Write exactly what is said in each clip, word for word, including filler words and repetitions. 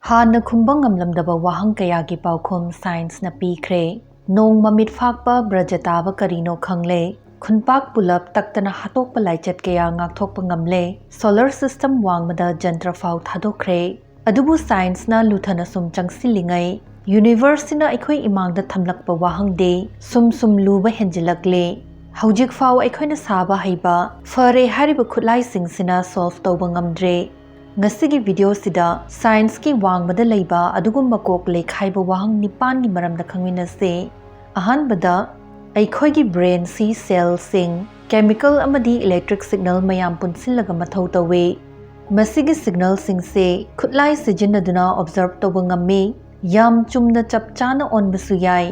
ꯍꯥꯟꯅ ꯈꯨꯝꯕ ꯉꯝꯂꯝꯗꯕ ꯋꯥꯍꯪ ꯀꯌꯥꯒꯤ ꯄꯥꯎꯈꯨꯝ ꯁꯥꯏꯟꯁꯅ ꯄꯤꯈ꯭ꯔꯦ꯫ ꯅꯣꯡ ꯃꯃꯤꯠ ꯐꯥꯛꯄ ꯕ꯭ꯔꯖ ꯇꯥꯕ ꯀꯔꯤꯅꯣ ꯈꯪꯂꯦ꯫ ꯈꯨꯟꯄꯥꯛ ꯄꯨꯂꯞ ꯇꯛꯇꯅ ꯍꯥꯠꯇꯣꯛꯄ ꯂꯥꯏꯆꯠ ꯀꯌꯥ ꯉꯥꯛꯊꯣꯛꯄ ꯉꯝꯂꯦ꯫ ꯁꯣꯂꯔ ꯁꯤꯁꯇꯝ ꯋꯥꯡꯃꯗ ꯖꯟꯇ꯭ꯔ ꯐꯥꯎ ꯊꯥꯗꯣꯛꯈ꯭ꯔꯦ꯫ ꯑꯗꯨꯕꯨ ꯁꯥꯏꯟꯁꯅ ꯂꯨꯊꯅ ꯁꯨꯝ ꯆꯪꯁꯤꯜꯂꯤꯉꯩ, ꯌꯨꯅꯤꯚꯔꯁꯁꯤꯅ ꯑꯩꯈꯣꯏ ꯏꯃꯥꯡꯗ ꯊꯝꯂꯛꯄ ꯋꯥꯍꯪꯗꯤ ꯁꯨꯝ ꯁꯨꯝ ꯂꯨꯕ ꯍꯦꯟꯖꯤꯜꯂꯛꯂꯦ꯫ ꯍꯧꯖꯤꯛꯐꯥꯎ ꯑꯩꯈꯣꯏꯅ ꯁꯥꯕ ꯍꯩꯕ ꯐꯔꯦ ꯍꯥꯏꯔꯤꯕ ꯈꯨꯠꯂꯥꯏꯁꯤꯡꯁꯤꯅ ꯁꯣꯜꯚ ꯇꯧꯕ ꯉꯝꯗ꯭ꯔꯦ꯫ ꯉꯁꯤꯒꯤ ꯚꯤꯗꯤꯑꯣꯁꯤꯗ ꯁꯥꯏꯟꯁꯀꯤ ꯋꯥꯡꯃꯗ ꯂꯩꯕ ꯑꯗꯨꯒꯨꯝꯕ ꯀꯣꯛ ꯂꯩꯈꯥꯏꯕ ꯋꯥꯍꯪ ꯅꯤꯄꯥꯟꯒꯤ ꯃꯔꯝꯗ ꯈꯪꯃꯤꯟꯅꯁꯤ꯫ ꯑꯍꯥꯟꯕꯗ, ꯑꯩꯈꯣꯏꯒꯤ ꯕ꯭ꯔꯦꯟꯁꯤ ꯁꯦꯜꯁꯤꯡ, ꯀꯦꯃꯤꯀꯦꯜ ꯑꯃꯗꯤ ꯏꯂꯦꯛꯇ꯭ꯔꯤꯛ ꯁꯤꯒꯅꯦꯜ ꯃꯌꯥꯝ ꯄꯨꯟꯁꯤꯜꯂꯒ ꯃꯊꯧ ꯇꯧꯏ꯫ ꯃꯁꯤꯒꯤ ꯁꯤꯒꯅꯦꯜꯁꯤꯡꯁꯦ ꯈꯨꯠꯂꯥꯏ ꯁꯤꯖꯤꯟꯅꯗꯨꯅ ꯑꯣꯕꯖꯔꯕ ꯇꯧꯕ ꯉꯝꯃꯤ꯫ ꯌꯥꯝ ꯆꯨꯝꯅ ꯆꯞ ꯆꯥꯅ ꯑꯣꯟꯕꯁꯨ ꯌꯥꯏ꯫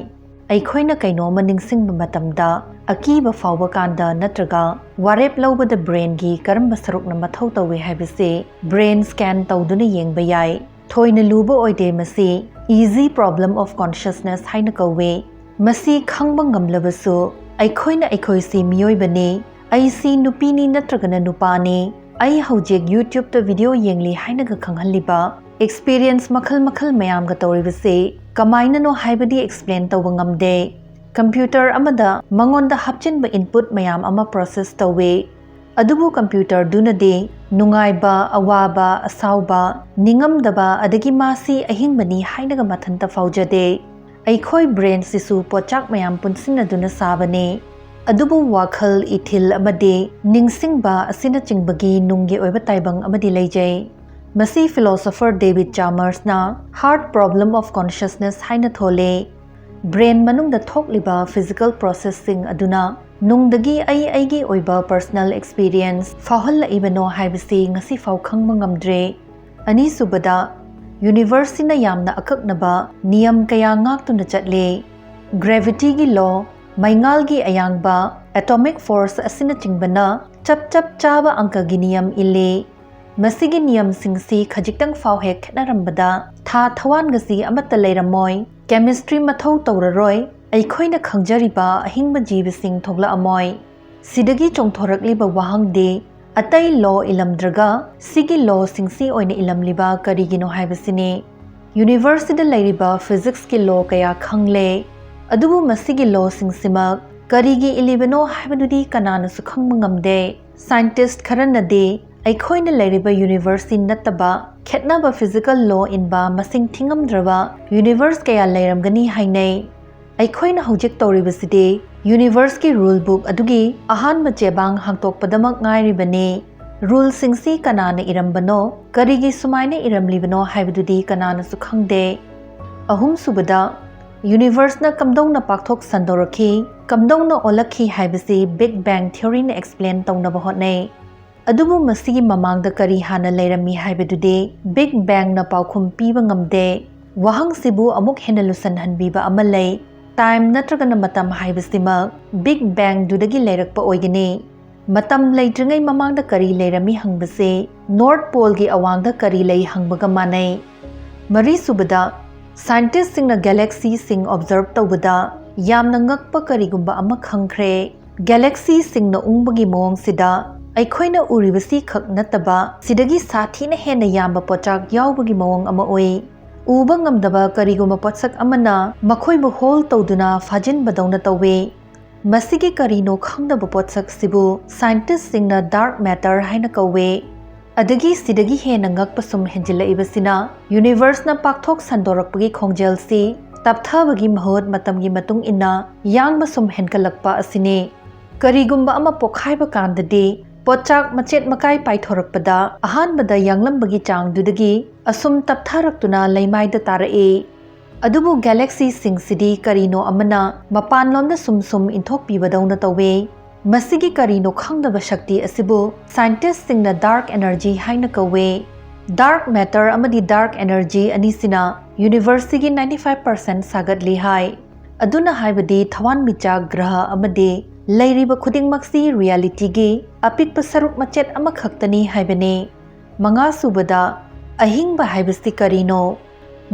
ꯑꯩꯈꯣꯏꯅ ꯀꯩꯅꯣꯝꯃ ꯅꯤꯡꯁꯤꯡꯕ ꯃꯇꯝꯗ, ꯑꯀꯤꯕ ꯐꯥꯎꯕ ꯀꯥꯟꯗ ꯅꯠꯇ꯭ꯔꯒ ꯋꯥꯔꯦꯞ ꯂꯧꯕꯗ ꯕ꯭ꯔꯦꯟꯒꯤ ꯀꯔꯝꯕ ꯁꯔꯨꯛꯅ ꯃꯊꯧ ꯇꯧꯏ ꯍꯥꯏꯕꯁꯤ ꯕ꯭ꯔꯦꯟ ꯁ꯭ꯀꯦꯟ ꯇꯧꯗꯨꯅ ꯌꯦꯡꯕ ꯌꯥꯏ꯫ ꯊꯣꯏꯅ ꯂꯨꯕ ꯑꯣꯏꯗꯦ, ꯃꯁꯤ easy problem of consciousness ꯍꯥꯏꯅ ꯀꯧꯏ꯫ ꯃꯁꯤ ꯈꯪꯕ ꯉꯝꯂꯕꯁꯨ, ꯑꯩꯈꯣꯏꯅ ꯑꯩꯈꯣꯏꯁꯤ ꯃꯤꯑꯣꯏꯕꯅꯤ, ꯑꯩꯁꯤ ꯅꯨꯄꯤꯅꯤ ꯅꯠꯇ꯭ꯔꯒꯅ ꯅꯨꯄꯥꯅꯤ, ꯑꯩ ꯍꯧꯖꯤꯛ YouTubeꯇ ꯚꯤꯗꯤꯑꯣ ꯌꯦꯡꯂꯤ ꯍꯥꯏꯅꯒ ꯈꯪꯍꯜꯂꯤꯕ ꯑꯦꯛꯁꯄꯤꯔꯤꯌꯦꯟꯁ ꯃꯈꯜ ꯃꯈꯜ ꯃꯌꯥꯝꯒ ꯇꯧꯔꯤꯕꯁꯤ ꯀꯃꯥꯏꯅꯅꯣ ꯍꯥꯏꯕꯗꯤ ꯑꯦꯛꯁꯄ꯭ꯂꯦꯟ ꯇꯧꯕ ꯉꯝꯗꯦ꯫ ꯀꯝꯄ꯭ꯌꯨꯇꯔ ꯑꯃꯗ ꯃꯉꯣꯟꯗ ꯍꯥꯞꯆꯤꯟꯕ ꯏꯟꯄꯨꯠ ꯃꯌꯥꯝ ꯑꯃ ꯄ꯭ꯔꯣꯁꯦꯁ ꯇꯧꯏ, ꯑꯗꯨꯕꯨ ꯀꯝꯄ꯭ꯌꯨꯇꯔꯗꯨꯅꯗꯤ ꯅꯨꯡꯉꯥꯏꯕ, ꯑꯋꯥꯕ, ꯑꯁꯥꯎꯕ, ꯅꯤꯡꯉꯝꯗꯕ, ꯑꯗꯒꯤ ꯃꯥꯁꯤ ꯑꯍꯤꯡꯕꯅꯤ ꯍꯥꯏꯅꯒ ꯃꯊꯟꯇ ꯐꯥꯎꯖꯗꯦ꯫ ꯑꯩꯈꯣꯏ ꯕ꯭ꯔꯦꯟꯁꯤꯁꯨ ꯄꯣꯠꯆꯥꯛ ꯃꯌꯥꯝ ꯄꯨꯟꯁꯤꯟꯅꯗꯨꯅ ꯁꯥꯕꯅꯤ꯫ ꯑꯗꯨꯕꯨ ꯋꯥꯈꯜ, ꯏꯊꯤꯜ ꯑꯃꯗꯤ ꯅꯤꯡꯁꯤꯡꯕ ꯑꯁꯤꯅꯆꯤꯡꯕꯒꯤ ꯅꯨꯡꯒꯤ ꯑꯣꯏꯕ ꯇꯥꯏꯕꯪ ꯑꯃꯗꯤ ꯂꯩꯖꯩ꯫ ꯃꯁꯤ philosopher ꯗꯦꯕꯤꯗ ꯆꯥꯃꯔꯁꯅ heart problem of consciousness ꯍꯥꯏꯅ ꯊꯣꯜꯂꯤ꯫ ꯕ꯭ꯔꯦꯟ ꯃꯅꯨꯡꯗ ꯊꯣꯛꯂꯤꯕ ꯐꯤꯖꯤꯀꯦꯜ ꯄ꯭ꯔꯣꯁꯦꯁꯁꯤꯡ ꯑꯗꯨꯅ ꯅꯨꯡꯗꯒꯤ ꯑꯩ ꯑꯩꯒꯤ ꯑꯣꯏꯕ ꯄꯔꯁꯅꯦꯜ ꯑꯦꯛꯁꯄꯤꯔꯤꯌꯦꯟꯁ ꯐꯥꯎꯍꯜꯂꯛꯏꯕꯅꯣ ꯍꯥꯏꯕꯁꯤ ꯉꯁꯤꯐꯥꯎ ꯈꯪꯕ ꯉꯝꯗ꯭ꯔꯦ꯫ ꯑꯅꯤꯁꯨꯕꯗ, ꯌꯨꯅꯤꯚꯔꯁꯁꯤꯅ ꯌꯥꯝꯅ ꯑꯀꯛꯅꯕ ꯅꯤꯌꯝ ꯀꯌꯥ ꯉꯥꯛꯇꯨꯅ ꯆꯠꯂꯤ꯫ ꯒ꯭ꯔꯦꯚꯤꯇꯤꯒꯤ ꯂꯣ, ꯃꯩꯉꯥꯜꯒꯤ ꯑꯌꯥꯡꯕ, ꯑꯦꯇꯣꯃꯤꯛ ꯐꯣꯔꯁ ꯑꯁꯤꯅꯆꯤꯡꯕꯅ ꯆꯞ ꯆꯞ ꯆꯥꯕ ꯑꯪꯀꯒꯤ ꯅꯤꯌꯝ ꯏꯜꯂꯤ꯫ ꯃꯁꯤꯒꯤ ꯅꯤꯌꯝꯁꯤꯡꯁꯤ ꯈꯖꯤꯛꯇꯪ ꯐꯥꯎ ꯍꯦꯛ ꯈꯦꯠꯅꯔꯝꯕꯗ ꯊꯥ ꯊꯋꯥꯟꯒꯁꯤ ꯑꯃꯠꯇ ꯂꯩꯔꯝꯃꯣꯏ, ꯀꯦꯃꯤꯁꯇ꯭ꯔꯤ ꯃꯊꯧ ꯇꯧꯔꯔꯣꯏ꯫ ꯑꯩꯈꯣꯏꯅ ꯈꯪꯖꯔꯤꯕ ꯑꯍꯤꯡꯕ ꯖꯤꯕꯁꯤꯡ ꯊꯣꯛꯂꯛꯑꯝꯃꯣꯏ꯫ ꯁꯤꯗꯒꯤ ꯆꯣꯡꯊꯣꯔꯛꯂꯤꯕ ꯋꯥꯍꯪꯗꯤ, ꯑꯇꯩ ꯂꯣ ꯏꯂꯝꯗ꯭ꯔꯒ ꯁꯤꯒꯤ ꯂꯣꯁꯤꯡꯁꯤ ꯑꯣꯏꯅ ꯏꯂꯝꯂꯤꯕ ꯀꯔꯤꯒꯤꯅꯣ ꯍꯥꯏꯕꯁꯤꯅꯤ꯫ ꯌꯨꯅꯤꯚꯔꯁꯁꯤꯗ ꯂꯩꯔꯤꯕ ꯐꯤꯖꯤꯛꯁꯀꯤ ꯂꯣ ꯀꯌꯥ ꯈꯪꯂꯦ, ꯑꯗꯨꯕꯨ ꯃꯁꯤꯒꯤ ꯂꯣꯁꯤꯡꯁꯤꯃꯛ ꯀꯔꯤꯒꯤ ꯏꯂꯤꯕꯅꯣ ꯍꯥꯏꯕꯗꯨꯗꯤ ꯀꯅꯥꯅꯁꯨ ꯈꯪꯕ ꯉꯝꯗꯦ꯫ ꯁꯥꯏꯟꯇꯤꯁ꯭ꯠ ꯈꯔꯅꯗꯤ ꯑꯩꯈꯣꯏꯅ ꯂꯩꯔꯤꯕ ꯌꯨꯅꯤꯚꯔꯁꯁꯤ ꯅꯠꯇꯕ ꯈꯦꯠꯅꯕ ꯐꯤꯖꯤꯀꯦꯜ ꯂꯣ ꯏꯟꯕ ꯃꯁꯤꯡ ꯊꯤꯉꯝꯗ꯭ꯔꯕ ꯌꯨꯅꯤꯚꯔꯁ ꯀꯌꯥ ꯂꯩꯔꯝꯒꯅꯤ ꯍꯥꯏꯅꯩ꯫ ꯑꯩꯈꯣꯏꯅ ꯍꯧꯖꯤꯛ ꯇꯧꯔꯤꯕꯁꯤꯗꯤ ꯌꯨꯅꯤꯚꯔꯁꯀꯤ ꯔꯨꯜ ꯕꯨꯛ ꯑꯗꯨꯒꯤ ꯑꯍꯥꯟꯕ ꯆꯦꯕꯥꯡ ꯍꯥꯡꯇꯣꯛꯄꯗꯃꯛ ꯉꯥꯏꯔꯤꯕꯅꯤ꯫ ꯔꯨꯜꯁꯤꯡꯁꯤ ꯀꯅꯥꯅ ꯏꯔꯝꯕꯅꯣ, ꯀꯔꯤꯒꯤ ꯁꯨꯃꯥꯏꯅ ꯏꯔꯝꯂꯤꯕꯅꯣ ꯍꯥꯏꯕꯗꯨꯗꯤ ꯀꯅꯥꯅꯁꯨ ꯈꯪꯗꯦ꯫ ꯑꯍꯨꯝꯁꯨꯕꯗ, ꯌꯨꯅꯤꯚꯔꯁꯅ ꯀꯝꯗꯧꯅ ꯄꯥꯛꯊꯣꯛ ꯁꯟꯗꯣꯔꯛꯈꯤ, ꯀꯝꯗꯧꯅ ꯑꯣꯜꯂꯛꯈꯤ ꯍꯥꯏꯕꯁꯤ ꯕꯤꯒ ꯕꯦꯡ ꯊꯤꯑꯣꯔꯤꯅ ꯑꯦꯛꯁꯄ꯭ꯂꯦꯟ ꯇꯧꯅꯕ ꯍꯣꯠꯅꯩ꯫ ꯑꯗꯨꯕꯨ ꯃꯁꯤꯒꯤ ꯃꯃꯥꯡꯗ ꯀꯔꯤ ꯍꯥꯟꯅ ꯂꯩꯔꯝꯃꯤ ꯍꯥꯏꯕꯗꯨꯗꯤ ꯕꯤꯒ ꯕꯦꯡꯅ ꯄꯥꯎꯈꯨꯝ ꯄꯤꯕ ꯉꯝꯗꯦ꯫ ꯋꯥꯍꯪꯁꯤꯕꯨ ꯑꯃꯨꯛ ꯍꯦꯟꯅ ꯂꯨꯁꯟꯍꯟꯕꯤꯕ ꯑꯃ ꯂꯩ꯫ ꯇꯥꯏꯝ ꯅꯠꯇ꯭ꯔꯒꯅ ꯃꯇꯝ ꯍꯥꯏꯕꯁꯤꯃꯛ ꯕꯤꯒ ꯕꯦꯡꯗꯨꯗꯒꯤ ꯂꯩꯔꯛꯄ ꯑꯣꯏꯒꯅꯤ꯫ ꯃꯇꯝ ꯂꯩꯇ꯭ꯔꯤꯉꯩ ꯃꯃꯥꯡꯗ ꯀꯔꯤ ꯂꯩꯔꯝꯃꯤ ꯍꯪꯕꯁꯤ ꯅꯣꯔꯠ ꯄꯣꯜꯒꯤ ꯑꯋꯥꯡꯗ ꯀꯔꯤ ꯂꯩ ꯍꯪꯕꯒ ꯃꯥꯟꯅꯩ꯫ ꯃꯔꯤꯁꯨꯕꯗ, ꯁꯥꯏꯟꯇꯤꯁ꯭ꯠꯁꯤꯡꯅ ꯒꯦꯂꯦꯛꯁꯤꯁꯤꯡ ꯑꯣꯕꯖꯔꯕ ꯇꯧꯕꯗ ꯌꯥꯝꯅ ꯉꯛꯄ ꯀꯔꯤꯒꯨꯝꯕ ꯑꯃ ꯈꯪꯈ꯭ꯔꯦ꯫ ꯒꯦꯂꯦꯛꯁꯤꯁꯤꯡꯅ ꯎꯪꯕꯒꯤ ꯃꯑꯣꯡꯁꯤꯗ ꯑꯩꯈꯣꯏꯅ ꯎꯔꯤꯕꯁꯤ ꯈꯛ ꯅꯠꯇꯕ ꯁꯤꯗꯒꯤ ꯁꯥꯊꯤꯅ ꯍꯦꯟꯅ ꯌꯥꯝꯕ ꯄꯣꯠꯆꯥꯛ ꯌꯥꯎꯕꯒꯤ ꯃꯑꯣꯡ ꯑꯃ ꯎꯏ꯫ ꯎꯕ ꯉꯝꯗꯕ ꯀꯔꯤꯒꯨꯝꯕ ꯄꯣꯠꯁꯛ ꯑꯃꯅ ꯃꯈꯣꯏꯕꯨ ꯍꯣꯜ ꯇꯧꯗꯨꯅ ꯐꯥꯖꯤꯟꯕꯗꯧꯅ ꯇꯧꯏ꯫ ꯃꯁꯤꯒꯤ ꯀꯔꯤꯅꯣ ꯈꯪꯗꯕ ꯄꯣꯠꯁꯛꯁꯤꯕꯨ ꯁꯥꯏꯟꯇꯤꯁ꯭ꯠꯁꯤꯡꯅ ꯗꯥꯔꯛ ꯃꯦꯇꯔ ꯍꯥꯏꯅ ꯀꯧꯏ꯫ ꯑꯗꯒꯤ ꯁꯤꯗꯒꯤ ꯍꯦꯟꯅ ꯉꯛꯄ ꯁꯨꯝ ꯍꯦꯟꯖꯤꯜꯂꯛꯏꯕꯁꯤꯅ ꯌꯨꯅꯤꯚꯔꯁꯅ ꯄꯥꯛꯊꯣꯛ ꯁꯟꯗꯣꯔꯛꯄꯒꯤ ꯈꯣꯡꯖꯦꯜꯁꯤ ꯇꯞꯊꯕꯒꯤ ꯃꯍꯨꯠ ꯃꯇꯝꯒꯤ ꯃꯇꯨꯡ ꯏꯟꯅ ꯌꯥꯡꯕ ꯁꯨꯝ ꯍꯦꯟꯒꯠꯂꯛꯄ ꯑꯁꯤꯅꯤ꯫ ꯀꯔꯤꯒꯨꯝꯕ ꯑꯃ ꯄꯣꯛꯈꯥꯏꯕ ꯀꯥꯟꯗꯗꯤ ꯄꯣꯠꯆꯥꯛ ꯃꯆꯦꯠ ꯃꯀꯥꯏ ꯄꯥꯏꯊꯣꯔꯛꯄꯗ ꯑꯍꯥꯟꯕꯗ ꯌꯥꯡꯂꯝꯕꯒꯤ ꯆꯥꯡꯗꯨꯗꯒꯤ ꯑꯁꯨꯝ ꯇꯞꯊꯔꯛꯇꯨꯅ ꯂꯩꯃꯥꯏꯗ ꯇꯥꯔꯛꯏ꯫ ꯑꯗꯨꯕꯨ ꯒꯦꯂꯦꯛꯁꯤꯁꯤꯡꯁꯤꯗꯤ ꯀꯔꯤꯅꯣ ꯑꯃꯅ ꯃꯄꯥꯟꯂꯣꯝꯗ ꯁꯨꯝ ꯁꯨꯝ ꯏꯟꯊꯣꯛꯄꯤꯕꯗꯧꯅ ꯇꯧꯏ꯫ ꯃꯁꯤꯒꯤ ꯀꯔꯤꯅꯣ ꯈꯪꯗꯕ ꯁꯛꯇꯤ ꯑꯁꯤꯕꯨ ꯁꯥꯏꯟꯇꯤꯁ꯭ꯠꯁꯤꯡꯅ ꯗꯥꯔꯛ ꯑꯦꯅꯔꯖꯤ ꯍꯥꯏꯅ ꯀꯧꯏ꯫ ꯗꯥꯔꯛ ꯃꯦꯇꯔ ꯑꯃꯗꯤ ꯗꯥꯔꯛ ꯑꯦꯅꯔꯖꯤ ꯑꯅꯤꯁꯤꯅ ꯌꯨꯅꯤꯚꯔꯁꯁꯤꯒꯤ ninety five percent ꯁꯥꯒꯠꯂꯤ ꯍꯥꯏ꯫ ꯑꯗꯨꯅ ꯍꯥꯏꯕꯗꯤ ꯊꯋꯥꯟꯃꯤꯆꯥꯛ, ꯒ꯭ꯔꯍ ꯑꯃꯗꯤ ꯂꯩꯔꯤꯕ ꯈꯨꯗꯤꯡꯃꯛꯁꯤ ꯔꯤꯌꯦꯂꯤꯇꯤꯒꯤ ꯑꯄꯤꯛꯄ ꯁꯔꯨꯛ ꯃꯆꯦꯠ ꯑꯃꯈꯛꯇꯅꯤ ꯍꯥꯏꯕꯅꯤ꯫ ꯃꯉꯥꯁꯨꯕꯗ, ꯑꯍꯤꯡꯕ ꯍꯥꯏꯕꯁꯤ ꯀꯔꯤꯅꯣ?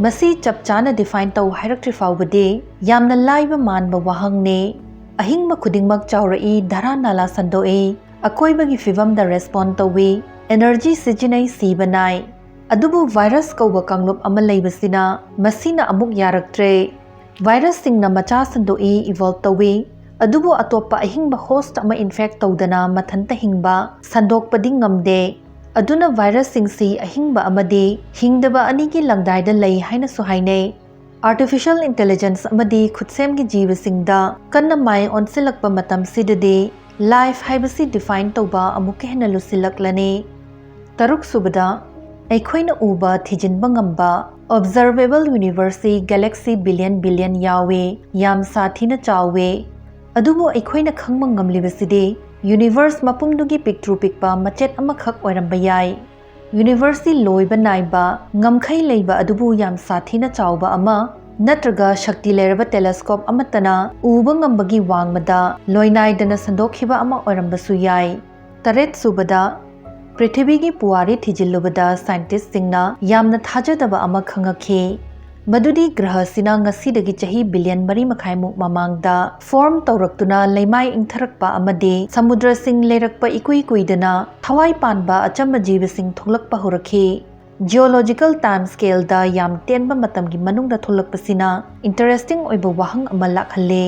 ꯃꯁꯤ ꯆꯞ ꯆꯥꯅ ꯗꯤꯐꯥꯏꯟ ꯇꯧ ꯍꯥꯏꯔꯛꯇ꯭ꯔꯤ ꯐꯥꯎꯕꯗꯤ ꯌꯥꯝꯅ ꯂꯥꯏꯕ ꯃꯥꯟꯕ ꯋꯥꯍꯪꯅꯤ꯫ ꯑꯍꯤꯡꯕ ꯈꯨꯗꯤꯡꯃꯛ ꯆꯥꯎꯔꯛꯏ, ꯙꯔꯥ ꯅꯥꯂꯥ ꯁꯟꯗꯣꯛꯏ, ꯑꯀꯣꯏꯕꯒꯤ ꯐꯤꯕꯝꯗ ꯔꯦꯁꯄꯣꯟ ꯇꯧꯏ, ꯑꯦꯅꯔꯖꯤ ꯁꯤꯖꯤꯟꯅꯩ, ꯁꯤꯕ ꯅꯥꯏ꯫ ꯑꯗꯨꯕꯨ ꯚꯥꯏꯔꯁ ꯀꯧꯕ ꯀꯥꯡꯂꯨꯞ ꯑꯃ ꯂꯩꯕꯁꯤꯅ ꯃꯁꯤꯅ ꯑꯃꯨꯛ ꯌꯥꯔꯛꯇ꯭ꯔꯦ꯫ ꯚꯥꯏꯔꯁꯁꯤꯡꯅ ꯃꯆꯥ ꯁꯟꯗꯣꯛꯏ, ꯏꯚꯣꯜꯕ ꯇꯧꯏ, ꯑꯗꯨꯕꯨ ꯑꯇꯣꯞꯄ ꯑꯍꯤꯡꯕ ꯍꯣꯁ꯭ꯠ ꯑꯃ ꯏꯟꯐꯦꯛ ꯇꯧꯗꯅ ꯃꯊꯟꯇ ꯍꯤꯡꯕ, ꯁꯟꯗꯣꯛꯄꯗꯤ ꯉꯝꯗꯦ꯫ ꯑꯗꯨꯅ ꯚꯥꯏꯔꯁꯁꯤꯡꯁꯤ ꯑꯍꯤꯡꯕ ꯑꯃꯗꯤ ꯍꯤꯡꯗꯕ ꯑꯅꯤꯒꯤ ꯂꯪꯗꯥꯏꯗ ꯂꯩ ꯍꯥꯏꯅꯁꯨ ꯍꯥꯏꯅꯩ꯫ ꯑꯥꯔꯇꯤꯐꯤꯁꯤꯌꯦꯜ ꯏꯟꯇꯦꯂꯤꯖꯦꯟꯁ ꯑꯃꯗꯤ ꯈꯨꯠꯁꯦꯝꯒꯤ ꯖꯤꯕꯁꯤꯡꯗ ꯀꯟꯅ ꯃꯥꯏ ꯑꯣꯟꯁꯤꯜꯂꯛꯄ ꯃꯇꯝꯁꯤꯗꯗꯤ ꯂꯥꯏꯐ ꯍꯥꯏꯕꯁꯤ ꯗꯤꯐꯥꯏꯟ ꯇꯧꯕ ꯑꯃꯨꯛꯀ ꯍꯦꯟꯅ ꯂꯨꯁꯤꯜꯂꯛꯂꯅꯤ꯫ ꯇꯔꯨꯛꯁꯨꯕꯗ, ꯑꯩꯈꯣꯏꯅ ꯎꯕ, ꯊꯤꯖꯤꯟꯕ ꯉꯝꯕ ꯑꯣꯕꯖꯔꯕꯦꯕꯜ ꯌꯨꯅꯤꯚꯔꯁꯁꯤ ꯒꯦꯂꯦꯛꯁꯤ ꯕꯤꯂꯤꯌꯟ ꯕꯤꯂꯤꯌꯟ ꯌꯥꯎꯏ, ꯌꯥꯝ ꯁꯥꯊꯤꯅ ꯆꯥꯎꯏ꯫ ꯑꯗꯨꯕꯨ ꯑꯩꯈꯣꯏꯅ ꯈꯪꯕ ꯉꯝꯂꯤꯕꯁꯤꯗꯤ ꯌꯨꯅꯤꯚꯔꯁ ꯃꯄꯨꯝꯗꯨꯒꯤ ꯄꯤꯛꯇ꯭ꯔꯨ ꯄꯤꯛꯄ ꯃꯆꯦꯠ ꯑꯃꯈꯛ ꯑꯣꯏꯔꯝꯕ ꯌꯥꯏ꯫ ꯌꯨꯅꯤꯚꯔꯁꯁꯤ ꯂꯣꯏꯕ ꯅꯥꯏꯕ, ꯉꯝꯈꯩ ꯂꯩꯕ ꯑꯗꯨꯕꯨ ꯌꯥꯝ ꯁꯥꯊꯤꯅ ꯆꯥꯎꯕ ꯑꯃ, ꯅꯠꯇ꯭ꯔꯒ ꯁꯛꯇꯤ ꯂꯩꯔꯕ ꯇꯦꯂꯦꯁꯀꯣꯞ ꯑꯃꯠꯇꯅ ꯎꯕ ꯉꯝꯕꯒꯤ ꯋꯥꯡꯃꯗ ꯂꯣꯏꯅꯥꯏꯗꯅ ꯁꯟꯗꯣꯛꯈꯤꯕ ꯑꯃ ꯑꯣꯏꯔꯝꯕꯁꯨ ꯌꯥꯏ꯫ ꯇꯔꯦꯠꯁꯨꯕꯗ, ꯄ꯭ꯔꯤꯊꯤꯕꯤꯒꯤ ꯄꯨꯋꯥꯔꯤ ꯊꯤꯖꯤꯜꯂꯨꯕꯗ ꯁꯥꯏꯟꯇꯤꯁ꯭ꯠꯁꯤꯡꯅ ꯌꯥꯝꯅ ꯊꯥꯖꯗꯕ ꯑꯃ ꯈꯪꯉꯛꯈꯤ, ꯃꯗꯨꯗꯤ ꯒ꯭ꯔꯍꯁꯤꯅ ꯉꯁꯤꯗꯒꯤ ꯆꯍꯤ ꯕꯤꯂꯤꯌꯟ ꯃꯔꯤ ꯃꯈꯥꯏꯃꯨꯛ ꯃꯃꯥꯡꯗ ꯐꯣꯔꯝ ꯇꯧꯔꯛꯇꯨꯅ ꯂꯩꯃꯥꯏ ꯏꯪꯊꯔꯛꯄ ꯑꯃꯗꯤ ꯁꯃꯨꯗ꯭ꯔꯁꯤꯡ ꯂꯩꯔꯛꯄ ꯏꯀꯨꯏ ꯀꯨꯏꯗꯅ ꯊꯋꯥꯏ ꯄꯥꯟꯕ ꯑꯆꯝꯕ ꯖꯤꯕꯁꯤꯡ ꯊꯣꯛꯂꯛꯄ ꯍꯧꯔꯛꯈꯤ꯫ ꯖꯤꯑꯣꯂꯣꯖꯤꯀꯦꯜ ꯇꯥꯏꯝ ꯁ꯭ꯀꯦꯜꯗ ꯌꯥꯝ ꯇꯦꯟꯕ ꯃꯇꯝꯒꯤ ꯃꯅꯨꯡꯗ ꯊꯣꯛꯂꯛꯄꯁꯤꯅ ꯏꯟꯇꯔꯦꯁꯇꯤꯡ ꯑꯣꯏꯕ ꯋꯥꯍꯪ ꯑꯃ ꯂꯥꯛꯍꯜꯂꯦ꯫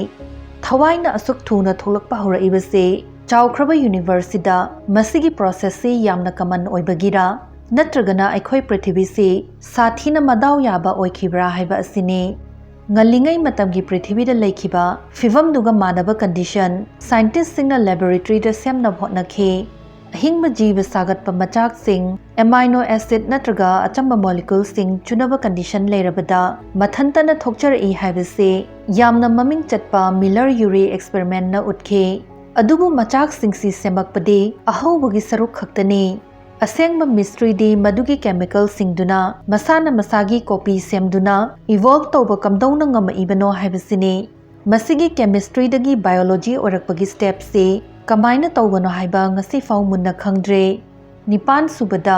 ꯊꯋꯥꯏꯅ ꯑꯁꯨꯛ ꯊꯨꯅ ꯊꯣꯛꯂꯛꯄ ꯍꯧꯔꯛꯏꯕꯁꯤ ꯆꯥꯎꯈ꯭ꯔꯕ ꯌꯨꯅꯤꯚꯔꯁꯁꯤꯗ ꯃꯁꯤꯒꯤ ꯄ꯭ꯔꯣꯁꯦꯁꯁꯤ ꯌꯥꯝꯅ ꯀꯃꯟ ꯑꯣꯏꯕꯒꯤꯔ, ꯅꯠꯇ꯭ꯔꯒꯅ ꯑꯩꯈꯣꯏ ꯄ꯭ꯔꯤꯊꯤꯕꯤꯁꯤ ꯁꯥꯊꯤꯅ ꯃꯗꯥꯎ ꯌꯥꯕ ꯑꯣꯏꯈꯤꯕ꯭ꯔꯥ ꯍꯥꯏꯕ ꯑꯁꯤꯅꯤ꯫ ꯉꯜꯂꯤꯉꯩ ꯃꯇꯝꯒꯤ ꯄ꯭ꯔꯤꯊꯤꯕꯤꯗ ꯂꯩꯈꯤꯕ ꯐꯤꯚꯝꯗꯨꯒ ꯃꯥꯟꯅꯕ ꯀꯟꯗꯤꯁꯟ ꯁꯥꯏꯟꯇꯤꯁ꯭ꯠꯁꯤꯡꯅ ꯂꯦꯕꯣꯔꯦꯇꯔꯤꯗ ꯁꯦꯝꯅꯕ ꯍꯣꯠꯅꯈꯤ꯫ ꯑꯍꯤꯡꯕ ꯖꯤꯕ ꯁꯥꯒꯠꯄ ꯃꯆꯥꯛꯁꯤꯡ, ꯑꯦꯃꯥꯏꯅꯣ ꯑꯦꯁꯤꯗ ꯅꯠꯇ꯭ꯔꯒ ꯑꯆꯝꯕ ꯃꯣꯂꯤꯀ꯭ꯌꯨꯜꯁꯤꯡ ꯆꯨꯅꯕ ꯀꯟꯗꯤꯁꯟ ꯂꯩꯔꯕꯗ ꯃꯊꯟꯇꯅ ꯊꯣꯛꯆꯔꯛꯏ ꯍꯥꯏꯕꯁꯤ ꯌꯥꯝꯅ ꯃꯃꯤꯡ ꯆꯠꯄ ꯃꯤꯂꯔ ꯌꯨꯔꯤ ꯑꯦꯛꯁꯄꯦꯔꯤꯃꯦꯟꯠꯅ ꯎꯠꯈꯤ꯫ ꯑꯗꯨꯕꯨ ꯃꯆꯥꯛꯁꯤꯡꯁꯤ ꯁꯦꯝꯃꯛꯄꯗꯤ ꯑꯍꯧꯕꯒꯤ ꯁꯔꯨꯛ ꯈꯛꯇꯅꯤ꯫ ꯑꯁꯦꯡꯕ ꯃꯤꯁꯇ꯭ꯔꯤꯗꯤ ꯃꯗꯨꯒꯤ ꯀꯦꯃꯤꯀꯦꯜꯁꯤꯡꯗꯨꯅ ꯃꯁꯥꯅ ꯃꯁꯥꯒꯤ ꯀꯣꯄꯤ ꯁꯦꯝꯗꯨꯅ ꯏꯚꯣꯜꯕ ꯇꯧꯕ ꯀꯝꯗꯧꯅ ꯉꯝꯃꯛꯏꯕꯅꯣ ꯍꯥꯏꯕꯁꯤꯅꯤ꯫ ꯃꯁꯤꯒꯤ ꯀꯦꯃꯤꯁꯇ꯭ꯔꯤꯗꯒꯤ ꯕꯥꯏꯑꯣꯂꯣꯖꯤ ꯑꯣꯏꯔꯛꯄꯒꯤ ꯁ꯭ꯇꯦꯞꯁꯤ ꯀꯃꯥꯏꯅ ꯇꯧꯕꯅꯣ ꯍꯥꯏꯕ ꯉꯁꯤꯐꯥꯎ ꯃꯨꯟꯅ ꯈꯪꯗ꯭ꯔꯦ꯫ ꯅꯤꯄꯥꯟꯁꯨꯕꯗ,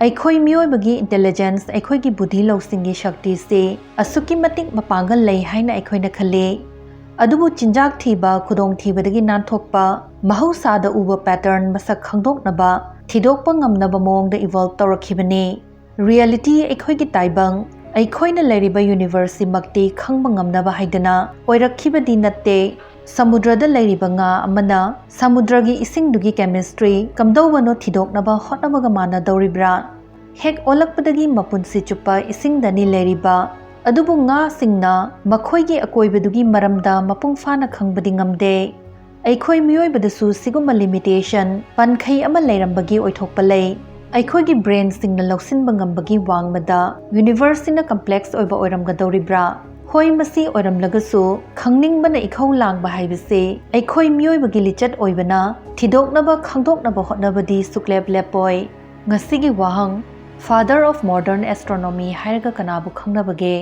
ꯑꯩꯈꯣꯏ ꯃꯤꯑꯣꯏꯕꯒꯤ ꯏꯟꯇꯦꯂꯤꯖꯦꯟꯁ, ꯑꯩꯈꯣꯏꯒꯤ ꯕꯨꯙꯤ ꯂꯧꯁꯤꯡꯒꯤ ꯁꯛꯇꯤꯁꯤ ꯑꯁꯨꯛꯀꯤ ꯃꯇꯤꯛ ꯃꯄꯥꯡꯒꯜ ꯂꯩ ꯍꯥꯏꯅ ꯑꯩꯈꯣꯏꯅ ꯈꯜꯂꯤ꯫ ꯑꯗꯨꯕꯨ ꯆꯤꯟꯖꯥꯛ ꯊꯤꯕ ꯈꯨꯗꯣꯡꯊꯤꯕꯗꯒꯤ ꯅꯥꯟꯊꯣꯛꯄ, ꯃꯍꯧꯁꯥꯗ ꯎꯕ pattern ꯃꯁꯛ ꯈꯪꯗꯣꯛꯅꯕ, ꯊꯤꯗꯣꯛꯄ ꯉꯝꯅꯕ ꯃꯑꯣꯡꯗ evolve ꯇꯧꯔꯛꯈꯤꯕꯅꯤ꯫ Reality ꯑꯩꯈꯣꯏꯒꯤ ꯇꯥꯏꯕꯪ, ꯑꯩꯈꯣꯏꯅ ꯂꯩꯔꯤꯕ universe ꯁꯤꯃꯛꯇꯤ ꯈꯪꯕ ꯉꯝꯅꯕ ꯍꯥꯏꯗꯅ ꯑꯣꯏꯔꯛꯈꯤꯕꯗꯤ ꯅꯠꯇꯦ꯫ ꯁꯃꯨꯗ꯭ꯔꯗ ꯂꯩꯔꯤꯕ ꯉꯥ ꯑꯃꯅ ꯁꯃꯨꯗ꯭ꯔꯒꯤ ꯏꯁꯤꯡꯗꯨꯒꯤ chemistry ꯀꯝꯗꯧꯕꯅꯣ ꯊꯤꯗꯣꯛꯅꯕ ꯍꯣꯠꯅꯕꯒ ꯃꯥꯟꯅꯗꯧꯔꯤꯕ꯭ꯔꯥ? ꯍꯦꯛ ꯑꯣꯜꯂꯛꯄꯗꯒꯤ ꯃꯄꯨꯟꯁꯤ ꯆꯨꯞꯄ ꯏꯁꯤꯡꯗꯅꯤ ꯂꯩꯔꯤꯕ꯫ ꯑꯗꯨꯕꯨ ꯉꯥꯁꯤꯡꯅ ꯃꯈꯣꯏꯒꯤ ꯑꯀꯣꯏꯕꯗꯨꯒꯤ ꯃꯔꯝꯗ ꯃꯄꯨꯡ ꯐꯥꯅ ꯈꯪꯕꯗꯤ ꯉꯝꯗꯦ꯫ ꯑꯩꯈꯣꯏ ꯃꯤꯑꯣꯏꯕꯗꯁꯨ ꯁꯤꯒꯨꯝꯕ limitation, ꯄꯟꯈꯩ ꯑꯃ ꯂꯩꯔꯝꯕꯒꯤ ꯑꯣꯏꯊꯣꯛꯄ ꯂꯩ꯫ ꯑꯩꯈꯣꯏꯒꯤ brain ꯁꯤꯡꯅ ꯂꯧꯁꯤꯟꯕ ꯉꯝꯕꯒꯤ ꯋꯥꯡꯃꯗ universe ꯁꯤꯅ complex ꯑꯣꯏꯕ ꯑꯣꯏꯔꯝꯒꯗꯧꯔꯤꯕ꯭ꯔꯥ? ꯍꯣꯏ, ꯃꯁꯤ ꯑꯣꯏꯔꯝꯂꯒꯁꯨ, ꯈꯪꯅꯤꯡꯕꯅ ꯏꯈꯧ ꯂꯥꯡꯕ ꯍꯥꯏꯕꯁꯤ ꯑꯩꯈꯣꯏ ꯃꯤꯑꯣꯏꯕꯒꯤ ꯂꯤꯆꯠ ꯑꯣꯏꯕꯅ ꯊꯤꯗꯣꯛꯅꯕ, ꯈꯪꯗꯣꯛꯅꯕ ꯍꯣꯠꯅꯕꯗꯤ ꯁꯨꯛꯂꯦꯞ ꯂꯦꯞꯄꯣꯏ꯫ ꯉꯁꯤꯒꯤ ꯋꯥꯍꯪ: Father of modern astronomy ꯍꯥꯏꯔꯒ ꯀꯅꯥꯕꯨ ꯈꯪꯅꯕꯒꯦ?